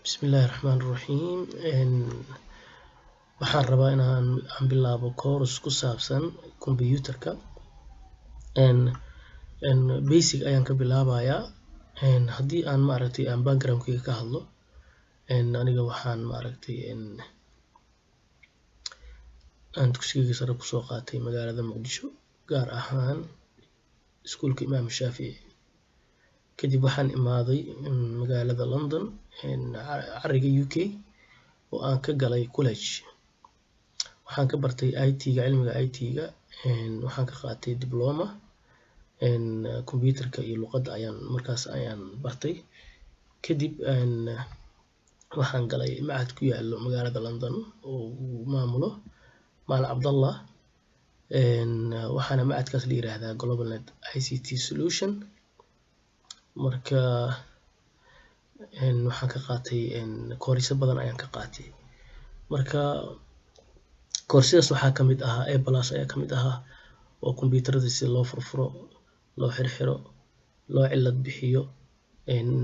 Bismillahi Raxmaani Raxiim. Waxaan rabaa inaan aan bilaabo course ku saabsan computerka. Basic ayaan ka bilaabayaa. Haddii aan maaragtay aan backgroundkayga ka hadlo, aniga waxaan maaragtay aan dugsigayga sare kusoo qaatay magaalada Muqdisho, gaar ahaan iskuulka Imaam Shaafici. Kadib waxaan imaaday magaalada London, cariga UK, oo aan ka galay college. Waxaan ka bartay IT-ga, cilmiga IT-ga. Waxaan ka qaatay diploma. Computerka iyo luqadda ayaan markaas ayaan bartay. Kadib waxaan galay machad ku yaalo magaalada London oo uu maamulo Maal Cabdallah, waxaana machadkaas la yiraahdaa GlobalNet ICT Solution. Marka waxaan ka qaatay koorsyo badan ayaan ka qaatay. Marka koorsadaas waxaa kamid ahaa A plus ayaa kamid ahaa, oo kombiyuutarada sida loo furfuro, loo xirxiro, loo cilad bixiyo,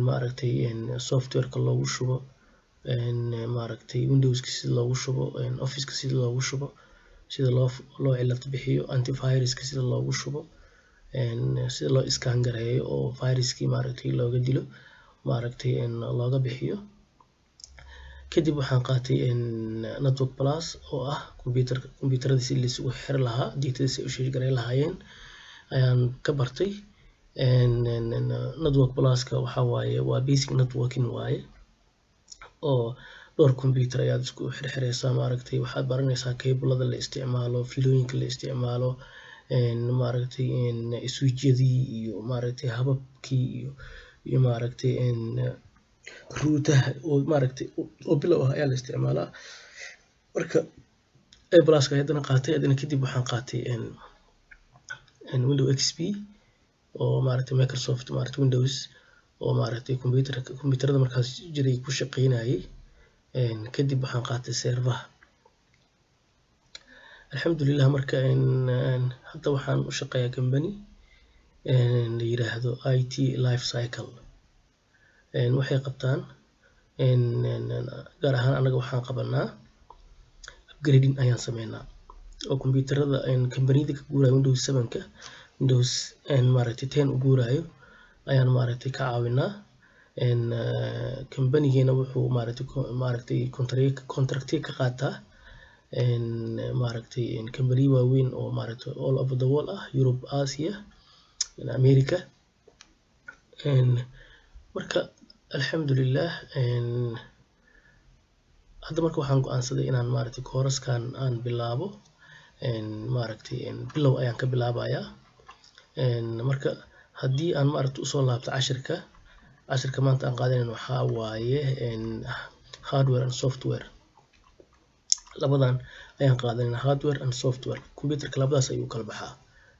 maaragtay, software-ka loogu shubo, maaragtay, Windowska sida loogu shubo, Office-ka sida loogu shubo, sida loo cilad bixiyo, antiviruska sida loogu shubo, sida loo scan gareeyo oo viruskii maaragtay looga dilo, maaragtay, looga bixiyo. Kadib waxaan qaatay Network Plus, oo ah computerada si laisugu xiri lahaa, datada si ay u share gareyn lahaayeen ayaan ka bartay. Network Pluska waxaa waaye waa basic networking waaye, oo dhowr computer ayaad isku xirxireysaa. Maaragtay, waxaad baranaysaa cable-ada la isticmaalo, fiilooyinka la isticmaalo, maaragtay, switch-yadii iyo maaragtay hababkii iyo maaragtay router-ha oo maaragtay oo bilow ah ayaa la isticmaalaa. Marka A pluska haddana qaatay. Haddana kadib waxaan qaatay Window XP oo maaragtay Microsoft maaragtay Windows oo maaragtay computerada markaas jiray ku shaqeynayay. Kadib waxaan qaatay server-ha, alxamdulilah. Marka hadda waxaan u shaqeeyaa company la yiraahdo IT Life Cycle. Waxay qabtaan, gaar ahaan anaga waxaan qabanaa upgrading ayaan sameynaa, oo computerada companiyada ka guuraya Windows 7-ka Windows maaragtay 10 u guurayo ayaan maaragtay ka caawinaa. Companygeena wuxuu maaragtay contract ka qaataa maaragtay companiyo waaweyn oo maaragtay all over the world ah, Europe, Asia, America. Marka alxamdulilah, hadda marka waxaan go'aansaday inaan maaragtay course-kan aan bilaabo. Maaragtay bilow ayaan ka bilaabayaa. Marka haddii aan maaragtay usoo laabto cashirka, cashirka maanta aan qaadanayno waxaa waaye hardware and software. Labadan ayaan qaadanayna, hardware and software. Computerka labadaas ayuu kala baxaa,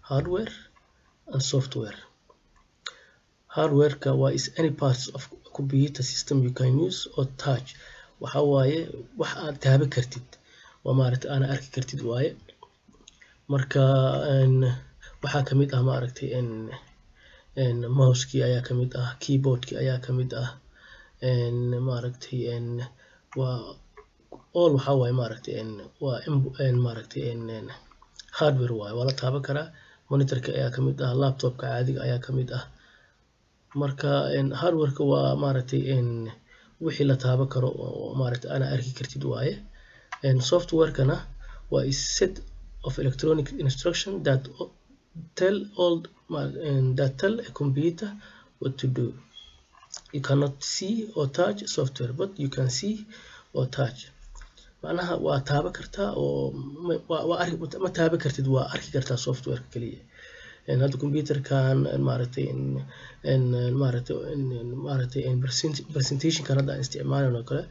hardware and software. Hardware-ka waa is any parts of computer system you can use or touch. Waxa waaye wax aad taaban kartid waa maaragtay aana arki kartid waaye. Marka waxaa kamid ah maaragtay mouse-kii ayaa kamid ah, keyboard-kii ayaa kamid ah, maaragtay waa all. Waxaa waaye maaragtay waa maaragtay hardware waaye, waa la taaban karaa. Monitorka ayaa kamid ah, laptopka caadiga ayaa kamid ah. Marka hardware-ka waa maaragtay wixii la taaban karo oo maaragtay ana arki kartid waaye. Software-kana waa is set of electronic instruction that tell a computer what to do. You cannot see or touch software, but you can see or touch. Macnaha waa taaban kartaa oo waa arki, ma taaban kartid, waa arki kartaa software kaliya. Hadda computerkan maaragtay presentationkan hadda aan isticmaalayno oo kale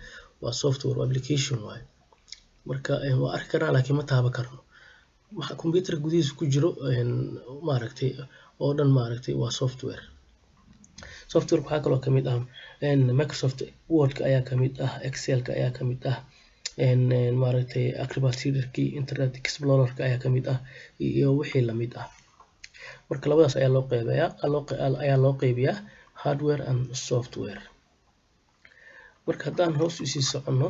waa software application waaye. Marka waa arki karnaa, laakiin ma taaban karno. Waxa computerka gudihiisa ku jiro maaragtay oo dhan maaragtay waa software. Software waxaa kaloo kamid ah Microsoft Wordka ayaa kamid ah, Excelka ayaa kamid ah, maaragtay Acrobat Readerkii, Internet Explorerka ayaa kamid ah iyo wixii lamid ah. Marka labadaas ayaa loo qeybiyaa, hardware and software. Marka haddaan hoos usii soconno,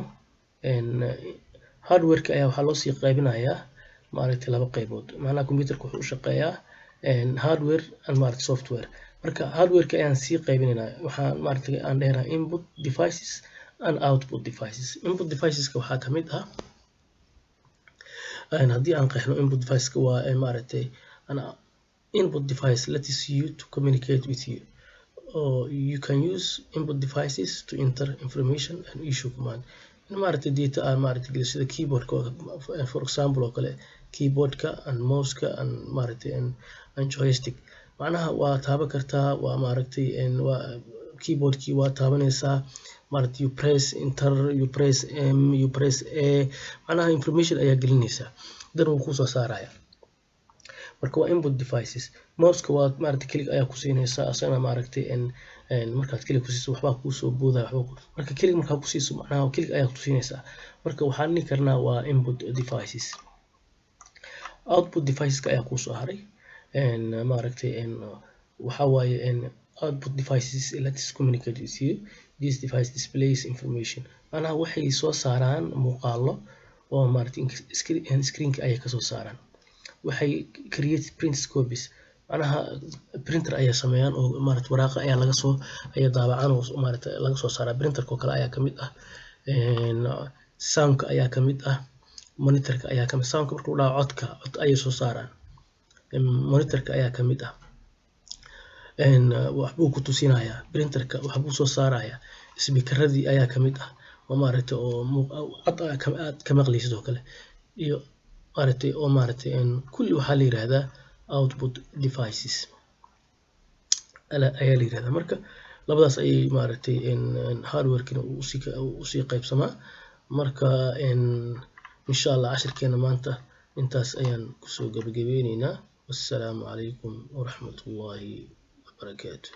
hardwareka ayaa waxaa loo sii qaybinayaa, maaragtay, laba qaybood. Macnaha computerka wuxuu u shaqeeyaa hardware and, maaragtay, software. Marka hardwareka ayaan sii qaybinaynaa. Waxaan, maaragtay, aan dhehnaa input devices and output devices. Input deviceska waxaa kamid ah, haddii aan qeexno input deviceska, waa, maaragtay, an input device lets you to communicate with you, or you can use input devices to enter information and issue command. In, maaragtay, data aan, maaragtay, geliso, sida keyboardka, for example oo kale, keyboardka and mouseka and, maaragtay, and joystick. Macnaha waa taaban kartaa, waa, maaragtay, waa keyboardkii waa taabanaysaa, maaragtay, you press enter, you press M, you press A. Macnaha information ayaa gelinaysaa, dan wuu kusoo saaraya. Marka waa input devices. Mouseka waa, maaragtay, click ayaa ku siinaysaa asagana, maaragtay, markaad click ku siiso waxbaa kuusoo boodaya. Waxba marka click markaa ku siiso, macnaha click ayaa ku siinaysaa. Marka waxaan dhihi karnaa waa input devices. Output deviceska ayaa kuusoo haray. Maaragtay, waxaa waaye output devices lets communicate with you. This device displays information. Macnaha waxay soo saaraan muuqaalo oo, maaragtay, screenka ayay kasoo saaraan. Waxay create print copies, macnaha printer ayay sameeyaan oo, maaragtay, waraaqa ayaa laga soo ayaa daabacaan oo, maaragtay, laga soo saaraa. Printerka oo kale ayaa kamid ah, soundka ayaa kamid ah, monitorka ayaa kamid. Soundka marka lagu dhaho codka, cod ayay soo saaraan. Monitorka ayaa kamid ah, waxbuu ku tusinayaa. Printerka waxbuu soo saarayaa. Speakeradii ayaa kamid ah oo, maaragtay, oo cod aad ka maqlaysid oo kale iyo, maaragtay, oo, maaragtay, kulli waxaa la yiraahdaa output devices ayaa la yirahdaa. Marka labadaas ayay, maaragtay, hardwarekina usii qaybsamaa. Marka insha Allah cashirkeena maanta intaas ayaan kusoo gabagabeyneynaa. Wassalaamu calaykum waraxmatullaahi wabarakaatuh.